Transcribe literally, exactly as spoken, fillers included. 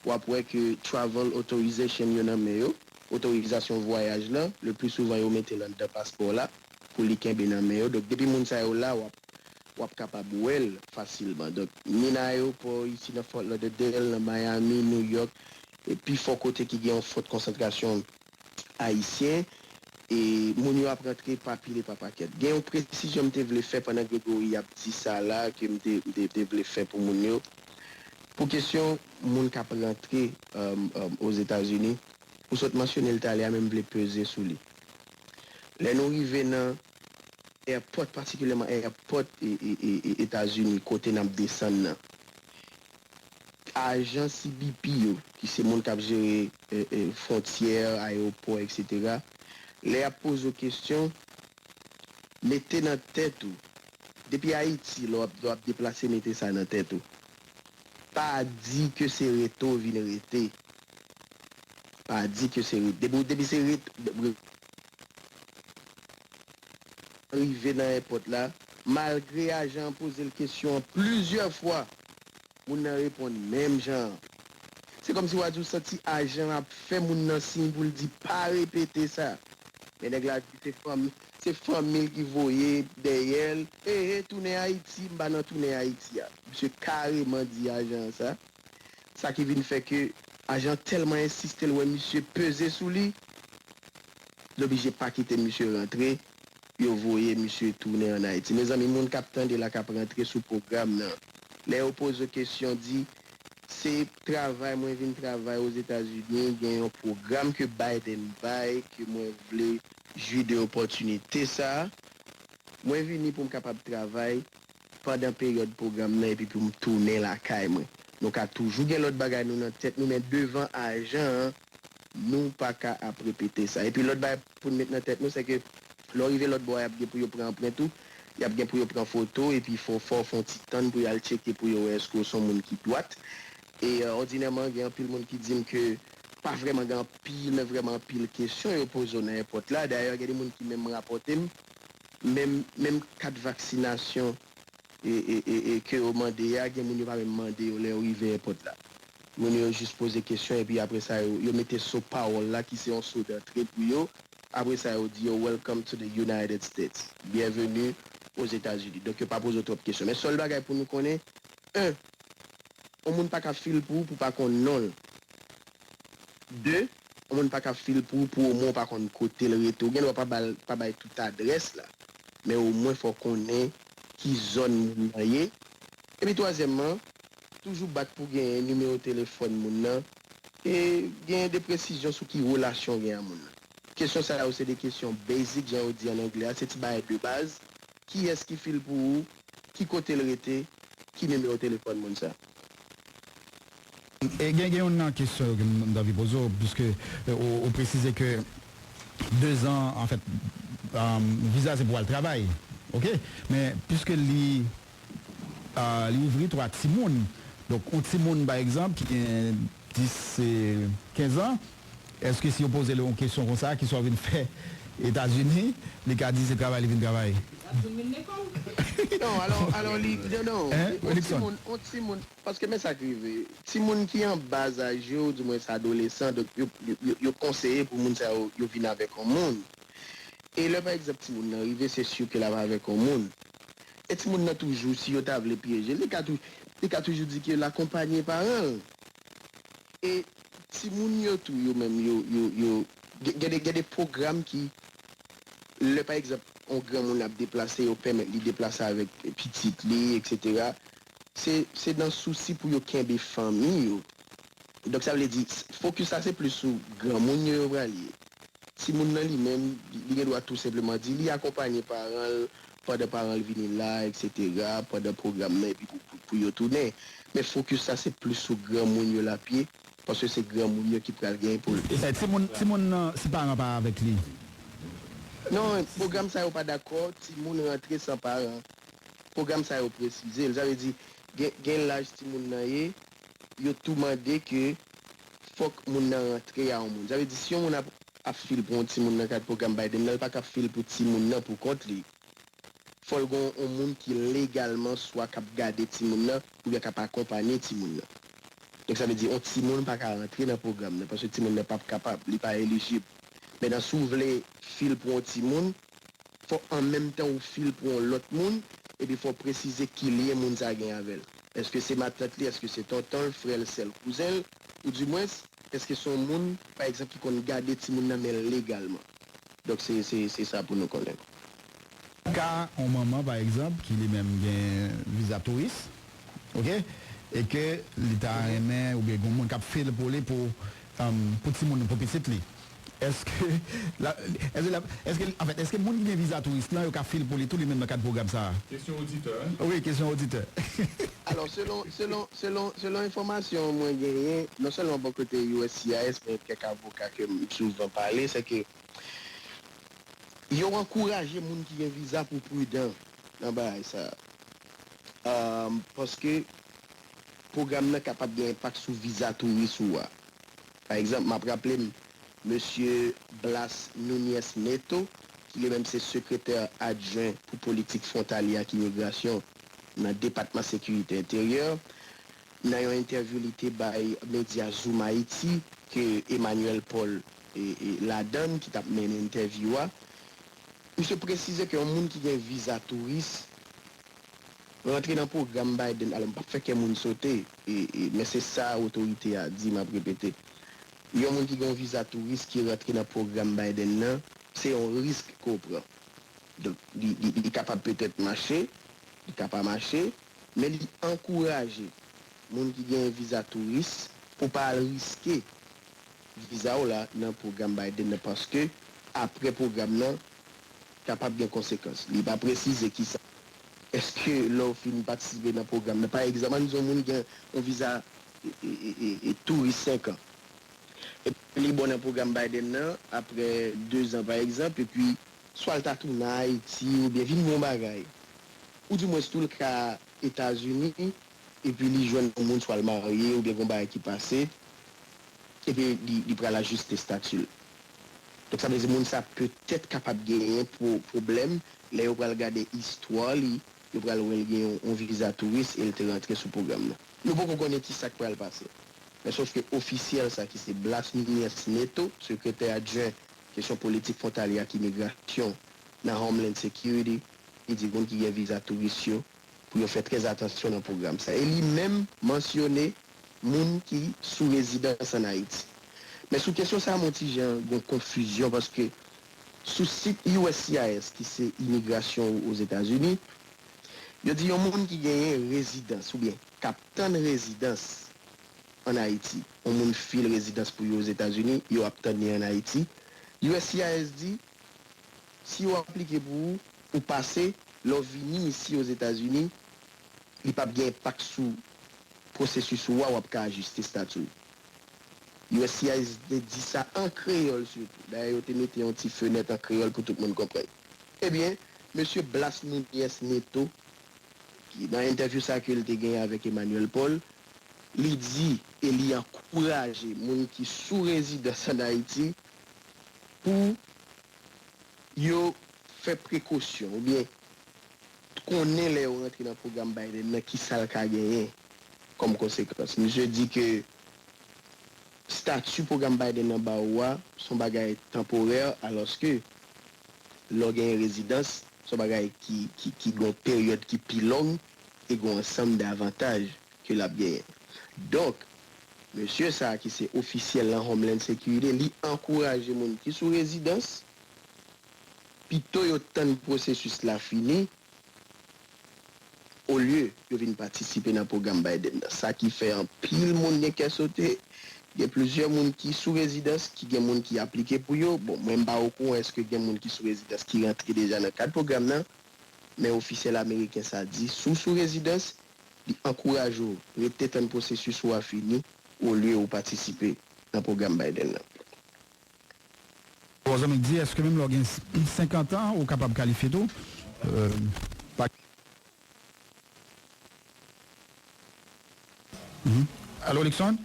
w ap wè ke travel authorization yo nan men yo, otorizasyon vwayaj lan, le pli souvan yo mete l anndan paspò w la pou li kenbe nan men yo. Donk, depi moun sa yo la, w ap, w ap kapab wè l fasilman. Donk, ni nan ayewopò isi nan Fort Lauderdale, nan Miami, New York, e pifò kote ki gen yon fòt konsantrasyon ayisyen, e moun yo ap rantre pa pil e pa pakèt. Gen yon presizyon m te vle fè pandan Gregory ap di sa la, ke m te, m te, te vle fè pou moun yo. Pou kesyon moun k ap rantre, um, um, Ozetazini, ou sot mansyone l talè a, men m vle peze sou li. Lè nou rive nan airport, patikilyèman airport e, e, e, e Etazini, kote n ap desann nan, ajan C B P yo, ki se moun k ap jere, e, e, fwontyè, ayewopò, etsetera, lè y ap poze w kesyon, mete nan tèt ou, depi Ayiti, lè w ap, lè w ap deplase, mete sa nan tèt ou. Pa di ke se rete w vin rete. Pa di ke se rete. Depi, depi se rete, rive nan èpòt la, malgre ajan an poze l kesyon an plizyè fwa, moun nan reponn menm jan an. Se kòmsi w a di w santi ajan an ap fè moun nan siy pou l di pa repete sa. Men nèg la di se fanmi, se fanmi l ki voye dèyè l. Ehe, tounen Ayiti, m pa nan tounen Ayiti a. Misye kareman di ajan an sa. Sa ki vin fè ke ajan an tèlman ensiste, l wè misye peze sou li, l oblije pa kite misye rantre, yo voye misye tounen ann Ayiti. Mezanmi, moun k ap tande la, k ap rantre sou pwogram nan, lè yo poze w kesyon, di, se travay, mwen vin travay Ozetazini, gen yon pwogram ke Biden bay, ke mwen vle jwi de opòtinite sa a. Mwen vini pou m kapab travay pandan peryòd pwogram nan epi pou m tounen lakay mwen. Nou ka toujou gen lòt bagay nou nan tèt nou, men devan ajan an, nou pa ka ap repete sa. Epi lòt bagay pou n met nan tèt nou, se ke lè w rive lòt bò a, y ap gen pou yo pran anprent ou, y ap gen pou yo pran foto, epi fò, fò w fè yon ti tann pou y al tcheke pou yo wè èske w se yon moun ki dwat. E, e, òdinèman, gen anpil moun ki di m ke pa vrèman gen anpil, men vrèman anpil kesyon yo poze w nan èpòt la. Dayè, gen de moun ki menm rapòte m, menm, menm kat vaksinasyon e, e, e, e, ke yo mande a, gen moun yo pa menm mande yo lè yo rive èpòt la. Moun yo jis poze kesyon, epi apre sa, yo, yo mete so pawòl la, ki se yon so dantre pou yo. Apre sa, yo di yo, "Welcome to the United States." Byenveni Ozetazini. Donk, yo pa poze w twòp kesyon. Men sèl bagay pou nou konnen, en, yon moun pa ka fil pou ou pou w pa konn non l. De, yon moun pa ka fil pou ou pou omwen w pa konn kote l rete. Ou gen dwa pa ba l, pa bay tout adrès la, men omwen fò w konnen ki zòn moun nan ye. Epi twazyèmman, toujou bat pou genyen nimewo telefòn moun nan, e genyen de presizyon sou ki relasyon w gen a moun nan. Kesyon sa yo se de kesyon basic, jan yo di ann anglè a, se ti bagay de baz. Kiyès ki fil pou ou? Ki kote l rete? Ki nimewo telefòn moun sa? E gen, gen youn nan kesyon yo ke m, m t anvi poze w, piske, e, ou, ou presize ke dezan, anfèt, um, viza se pou al travay, oke? Men piske li, a, li ouvri tou a timoun, donk, yon timoun, pa egzanp, ki gen dis, e, kenz an, èske si yo poze l yon kesyon konsa, ki sa w vin fè Etazini, li ka di se travay li vin travay? L ap di m vin lekòl. Non, alò, alò, li, non, non, Hein, yon Wilson? Timoun, yon timoun, paske men sa k rive, timoun ki an ba zaj yo, dimwens adolesan, donk yo, yo, yo, yo konseye pou moun sa yo, yo vin avèk yon moun. E lè, pa egzanp, timoun nan rive, se si ke l ap avèk yon moun. E timoun nan toujou, si yo ta vle pyeje l, li ka tou-, li ka toujou di ke l akonpanye paran l. E timoun yo tou, yo menm, yo, yo, yo, gen, gen de, gen de pwogram ki, lè, pa egzanp, yon granmoun ap deplase, yo pèmèt li deplase avèk pitit li, etsetera. Se, se nan sousi pou yo kenbe fanmi yo. Donk, sa vle di, s-, fokis la se plis sou granmoun yo, yo pral ye. Timoun nan li menm, li, li gen dwa tou senpleman di li akonpanye paran l pandan paran l vini la, etsetera, pandan pwogram nan, epi pou, pou, pou yo tounen. Men fokis la se plis sou granmoun yo l ap ye, paske se granmoun yo ki pral genyen pou l. E timoun, timoun nan, si paran pa avèk li? Non, pwogram sa yo pa dakò, timoun rantre san paran. Pwogram sa yo presize l. Sa vle di, gen, gen laj timoun nan ye, yo tou mande ke fòk moun nan rantre a yon moun. Sa vle di, si yon moun ap, ap fil pou yon timoun nan kad pwogram Biden nan, l pa ka fil pou timoun nan pou kont li. Fò l gen yon moun ki legalman swa k ap gade timoun nan, oubyen k ap akonpanye timoun nan. Donk, sa vle di, yon timoun pa ka rantre nan pwogram nan, paske timoun nan p ap kapab, li pa elijib. Mentnan, si w vle fil pou yon timoun, fò an menm tan ou fil pou yon lòt moun, epi fò w presize ki lyen moun sa a gen avè l. Èske se matant li, èske se tonton l, frè l, sè l, kouzen l, oudimwens, èske se yon moun, pa egzanp, ki konn gade timoun nan men l legalman? Donk, se, se, se sa pou nou konnen. Ka yon manman, pa egzanp, ki li menm gen viza touris, oke, e ke li ta renmen, oubyen gen yon moun k ap fil pou li, pou, um, pou timoun, pou pitit li. Èske, la, èske, la, èske, anfèt, èske moun ki gen viza touris lan, yo ka fil pou li tou, li menm nan kad pwogram sa a? Kesyon oditè, wi. Wi, kesyon oditè. Alò, selon, selon, selon, selon enfòmasyon mwen genyen, non sèlman bò kote U S C I S, men kèk avoka ke m souvan pale, se ke yo ankouraje moun ki gen viza pou pridan nan bagay sa a. Um, paske pwogram nan kapab gen enpak sou viza touris ou a. Pa egzanp, m ap raple m, mesye Blas Núñez Neto, ki li menm se sekretè adjwen pou politik fwontalye ak imigrasyon nan Depatman Sekirite Enteryè, nan yon entèvyou li te bay medya Zoom Haïti, ke Emmanuel Paul e, e, ladan l ki t ap mennen entèvyou a, misye presize ke yon moun ki gen viza touris rantre nan pwogram Biden. Alò, m p ap fè kè moun sote, e, e, men se sa otorite a di, m ap repete. Yon moun ki gen yon viza touris ki rantre nan pwogram Biden nan, se yon risk ke w pran. Donk, li, li, li kapab petèt mache, li ka pa mache, men li ankouraje moun ki gen viza touris pou pa al riske viza w la nan pwogram Biden nan, paske apre pwogram nan, kapab gen konsekans. Li pa presize kisa. Èske lè w fin patisipe nan pwogram nan, pa egzanp, ann di yon moun gen yon viza e, e, e, e, e touris senk an, epi li bon nan pwogram Biden nan, apre dezan, pa egzanp, epi swa l ta tounen Ayiti oubyen vin yon bagay. Oudimwens tou l ka Etazini, epi li jwenn yon moun, swa l marye oubyen gen yon bagay ki pase, epi li, li pral ajiste estati l. Donk, sa vle di moun sa petèt kapab genyen pwo-, pwoblèm lè yo pral gade istwa li, yo pral wè l gen yon, yon viza touris e l te rantre sou pwogram nan. Nou poko konnen ki sa k pral pase. Men sòf ke ofisyèl sa ki se Blas Núñez Neto, sekretè adjwen kesyon politik fwontalye ak imigrasyon nan Homeland Security, li di moun ki gen viza touris yo pou yo fè trè atansyon nan pwogram sa. E li menm mansyone moun ki sou rezidans ann Ayiti. Men sou kesyon sa a, m on ti jan gon konfizyon, paske sou sit U S C I S, ki se imigrasyon Ozetazini, yo di yon moun ki genyen rezidans oubyen k ap tann rezidans ann Ayiti, yon moun fil rezidans pou yo Ozetazini, yo ap tann li ann Ayiti, U S C I S di, si yo aplike pou ou, ou pase, lè w vini isi Ozetazini, li p ap gen enpak sou pwosesis ou a, w ap ka ajiste estati w. U S C I S te di sa an kreyòl sitou. Dayè, yo te mete yon ti fenèt an kreyòl pou tout moun konprann. Ebyen, mesye Blas Núñez Neto, ki, nan entèvyou sa ke l te genyen avèk Emmanuel Paul, li di e li ankouraje moun ki sou rezidans ann Ayiti pou yo fè prekosyon oubyen konnen lè yo rantre nan pwogram Biden nan, ki sa l ka genyen kòm konsekans. Misye di ke estati pwogram Biden nan ba ou a, se yon bagay tanporè, alòske lè w genyen rezidans, se yon bagay ki, ki, ki gen yon peryòd ki pi long e gen yon ansanm de avantaj ke l ap genyen. Donk, mesye sa a ki se ofisyèl nan Homeland Security, li ankouraje moun ki sou rezidans, pito yo tann pwosesis la fini, olye yo vin patisipe nan pwogram Biden nan. Sa ki fè anpil moun gen kè sote, gen plizyè moun ki sou rezidans, ki gen moun ki aplike pou yo. Bon, mwen m pa okouran èske gen moun ki sou rezidans ki rantre deja nan kad pwogram nan, men ofisyèl ameriken sa di, si w sou rezidans, li ankouraje w rete tann pwosesis ou a fini, olye ou patisipe nan pwogram Biden nan. Bon, zanmi k di, èske menm lè w gen senkant an, ou kapab kalifye tou? Euh, pa- Mhm. Alo, Luckson?